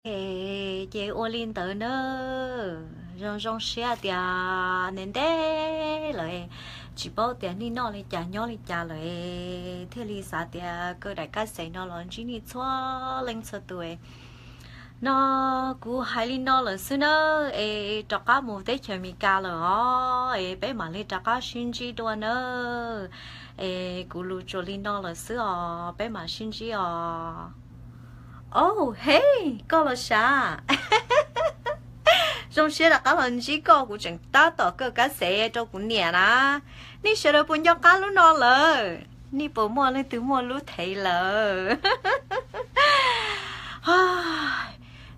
Es ces ua li ntawd na, zoo zoo siab tias ntev ntev lawm, tsis paub tias nej noj li cas nyob li cas lawm, thiaj li xav tias kaw daim kab xev no los ntsib nej txhua leej txhua tus. No kuv hais li no lawm xwb na, es rov qab mus teb chaws Amelikas lawm os, es peb mam li rov qab sib ntsib dua na. Es kuv lus tsuas li no lawm xwb os, peb mam sib ntsib os. Oh, hey, koj los sav? Zoo siab rov qab los ntsib koj, kuv tseem tab tom kaw kab xev rau kuv niam na. Nej sawv daws puas nco qab lub no lawm? Nej puas muaj leej twg muaj lub thev lawm?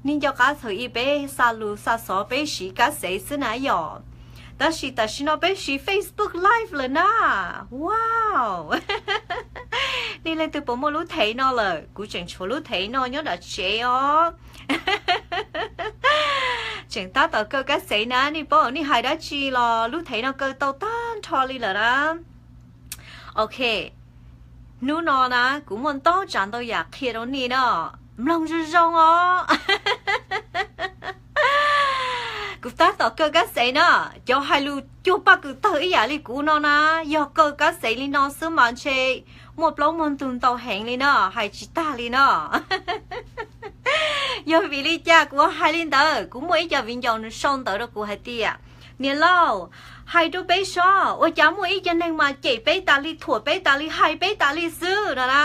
Nej nco qab thaum ub peb xa lus xa xov peb siv kab xev xwb na yom? Tab sis tam sim no peb siv Facebook Live lawm na. Wow! Nej leej twg puas muaj lub thev no lawm? Kuv tseem tshuav lub thev no nyob nram tsev os. Tseem tab tom kaw kab xev na, nej paub nej hais dab tsi los lub thev no kaw tau tag nrho li lawm na. Ok, hnub no na kuv muaj ntau tsav ntau yam qhia rau nej na, mloog zoo zoo os. Kuv tab tom kaw kab xev na, cov hais lus cuag paj kws tawg ib yam li kuv no na, yog kaw kab xev li no xwb mas ntshe muaj plaub muaj ntug ntau heev li na, hais tsis tag li na. Yog vim li cas kuv hais li ntawd? Kuv muaj ib co viv ncaus nws sau ntawv rau kuv hais tias, niam laus, hais rau peb sob, ua cas muaj ib co neeg mas cem peb tas li, thuam peb tas li, hais peb tas li xwb no na.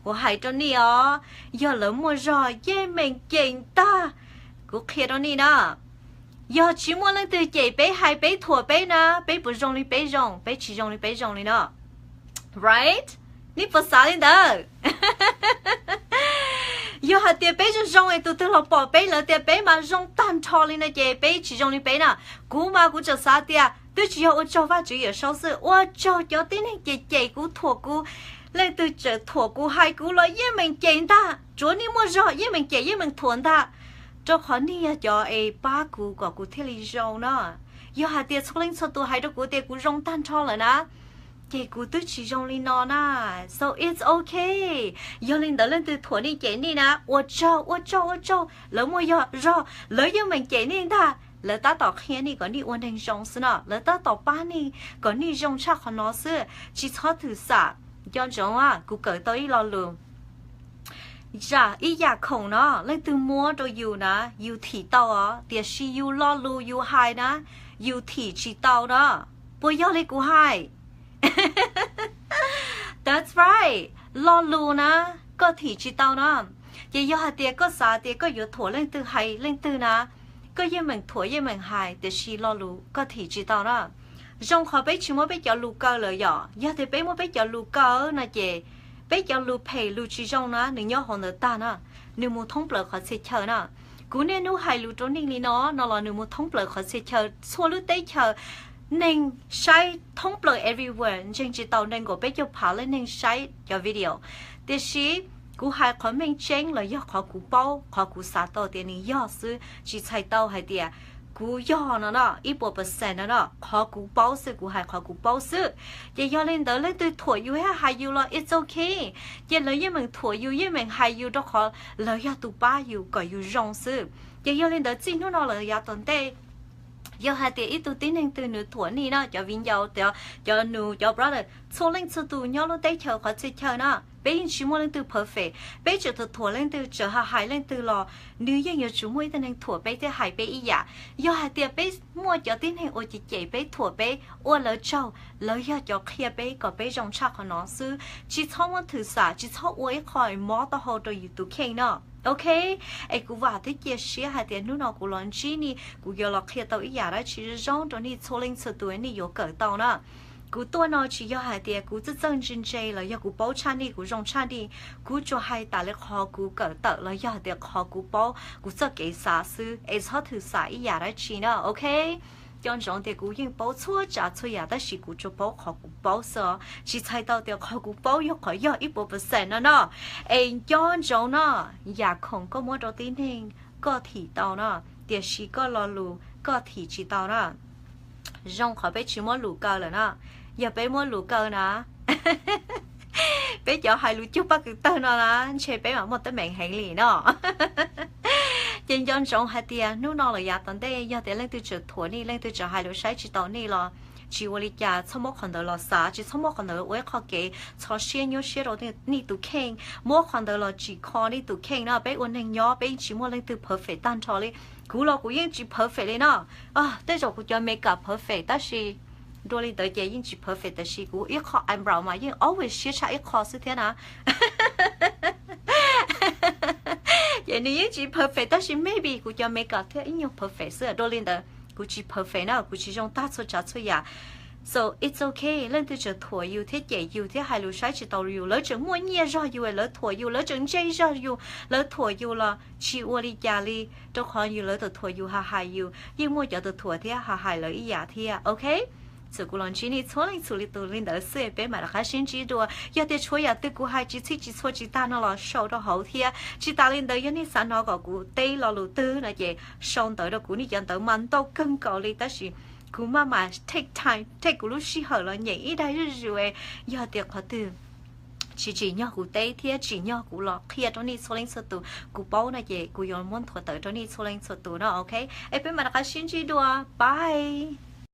Kuv hais rau nej os, yog lawv muaj zog yeej meem cem ntag. Kuv qhia rau nej na, yog tsis muaj leej twg cem peb, hais peb, thuam peb na, peb puas zoo li peb zoo? Peb tsis zoo li peb zoo li no. Right? Nej puas xav li ntawd? Yog hais tias peb zoo zoo es tus twg los pom peb lawv tias peb mas zoo tag nrho li no ces peb tsis zoo li peb na. Kuv mas kuv tseem xav tias twb tsis yog ua tsaug Vajtswv Yawm Saub xwb, ua tsaug cov tib neeg cem cem kuv, thuam kuv, leej twg tseem thuam kuv, hais kuv los yeej meem cem ntag. Tsuav nej muaj zog yeej meem cem yeej meem thuam ntag, rau qhov nej yog cov es pab kuv kom kuv thiaj li zoo na. Yog hais tias txhua leej txhua tus hais rau kuv tias kuv zoo tag nrho lawm na, ces kuv twb tsis zoo li no na. So it's okay. Yog li ntawd leej twg thuam nej cem nej na, ua tsaug, ua tsaug, ua tsaug, lawv muaj zog, lawv yeej meem cem nej ntag. Lawv tab tom qhia nej kom nej ua neeg zoo xwb no, lawv tab tom pab nej kom nej zoo tshaj qhov no xwb, tsis txhob thwm xam. Nco ntsoov, kuv kawm tau ib lo lus. Zam ib yam khoom no leej twg muab rau yus na, yus thim tau os, tiam sis yus lo lus yus hais na, yus thim tsis tau na. Puas yog li kuv hais? That's right. Lo lus na, koj thim tsis tau na. Ces yog hais tias koj xav tias koj yuav thuam leej twg hais leej twg na, koj yeej meem thuam yeej meem hais, tiam sis lo lus koj thim tsis tau na. Zoo qhov peb tsis muab peb cov lus kaw lawm yom. Yog tias peb muab peb cov lus kaw no ces peb cov lus phem lus tsis zoo na, nws nyob hauv ntawd tag na, nws mus thoob plaws qhov txhia chaw na. Kuv niaj hnub hais lus rau nej li no, no los nws mus thoob plaws qhov txhia chaw, txhua lub teb chaws, neeg saib thoob plaws everywhere, ntseeg tsis tau nees nkaum peb caug phav leej neeg saib cov video. Tiam sis kuv hais qhov meej tseeb los yog qhov kuv paub, qhov kuv xav tau tias nws yog xwb, tsis txhais tau hais tias kuv yog no no, ib puas percent no no, qhov kuv paub xwb, kuv hais qhov kuv paub xwb. Ces yog li ntawd leej twg thuam yus thiab hais yus los it's okay. Ces lawv yeej meem thuam yus, yeej meem hais yus rau qhov lawv yog tus pab yus kom yus zoo xwb. Ces yog li ntawd txij hnub no lawm yav tom ntej, yog hais tias ib tug tib neeg twg nws thuam nej na, cov viv ncaus, cov nus, cov brother, txhua leej txhua tus nyob lub teb chaws qhov txhia chaw na, peb yeej tsis muaj leej twg perfect, peb tseem thuam leej twg, tseem hais leej twg los nws yeej yuav tsum muaj ib tug neeg thuam peb thiab hais peb ib yam. Yog hais tias peb muaj cov tib neeg uas cem cem peb, thuam peb, ua lawv tsaug, lawv yog cov qhia peb kom peb zoo tshaj qhov no xwb. Tsis txhob muab thwm xam, tsis txhob ua ib qho mob taub hau rau yus tus kheej no. Ok, es kuv vam thiab cia siab hais tias hnub no kuv los ntsib nej, kuv yuav los qhia tau ib yam dab tsi zoo zoo rau nej txhua leej txhua tus nej yuav kawm tau na. Kuv tuaj no tsis yog hais tias kuv txawj txawj ntse ntse los yog kuv paub tshaj nej, kuv zoo tshaj nej. Kuv tsuas hais tas li qhov kuv kawm tawm los yog hais tias qhov kuv paub, kuv txoj kev xav xwb, es txhob thwm xam ib yam dab tsi na, ok? Nco ntsoov tias kuv yeej paub txhua tsav txhua yam tab sis kuv tsuas paub qhov kuv paub xwb os. Tsis txhais tau tias qhov kuv paub yog qhov yog ib puas percent no no. Es nco ntsoov no, yam khoom koj muab rau tib neeg koj thim tau no, tiam sis koj lo lus koj thim tsis tau na. Zoo qhov peb tsis muab lus kaw lawm na. Yog peb muab lus kaw na, peb cov hais lus cug paj kws tawg no na, ntshe peb mam muaj teeb meem heev li no. Ces nco ntsoov hais tias hnub no los yav tom ntej yog tias leej twg tseem thuam nej, leej twg tseem hais lus saib tsis taus nej los tsis ua li cas, txhob muab qhov ntawd los xav, tsis txhob muab qhov ntawd ua ib qho kev txhos siab nyuaj siab rau nej tus kheej. Muab qhov ntawd los tsim kho nej tus kheej no. Peb ua neeg nyob peb yeej tsis muaj leej twg perfect tag nrho li. Kuv los kuv yeej tsis perfect li no. Tej zaum kuv cov makeup perfect tab sis dua li ntawd ces yeej tsis perfect, tab sis kuv ib qho eyebrow mas yeej always siab tshaj ib qho xwb thiab na. Ces nws yeej tsis perfect tab sis maybe kuv cov makeup thiab ib nyuag perfect xwb. Dua li ntawd kuv tsis perfect na, kuv tsis zoo tag txhua tsav txhua yam. So it's okay, leej twg tseem thuam yus thiab cem yus thiab hais lus saib tsis taus yus, lawv tseem muaj nyiaj zog yus, lawv thuam yus, lawv tseem ntse zog yus, lawv thuam yus los tsis ua li cas li, rau qhov yus lawv tus thuam yus ha hais yus, yeej muaj cov tus thuam thiab ha hais lawv ib yam thiab, ok? Txawm kuv los ntsib nej txhua leej txhua tus li ntawd xwb, peb mam rov qab sib ntsib dua. Yog tias tshuav yam twg kuv hais tsis txhij tsis txhua tsis tag no los sau rau hauv thiab. Tsis tas li ntawd yog nej xav hnov kom kuv teb lo lus twg no ces sau ntawv rau kuv, nej cov ntawv mas ntau kawg nkaus li tab sis kuv maj mam take time, take kuv lub sij hawm los nyeem ib daim zuj zus. Yog tias qhov twg tsis tsim nyog kuv teb thiab tsim nyog kuv los qhia rau nej txhua leej txhua tus kuv paub no ces kuv yuav muab nthuav tawm rau nej txhua leej txhua tus no, ok? Es peb mam rov qab sib ntsib dua, bye.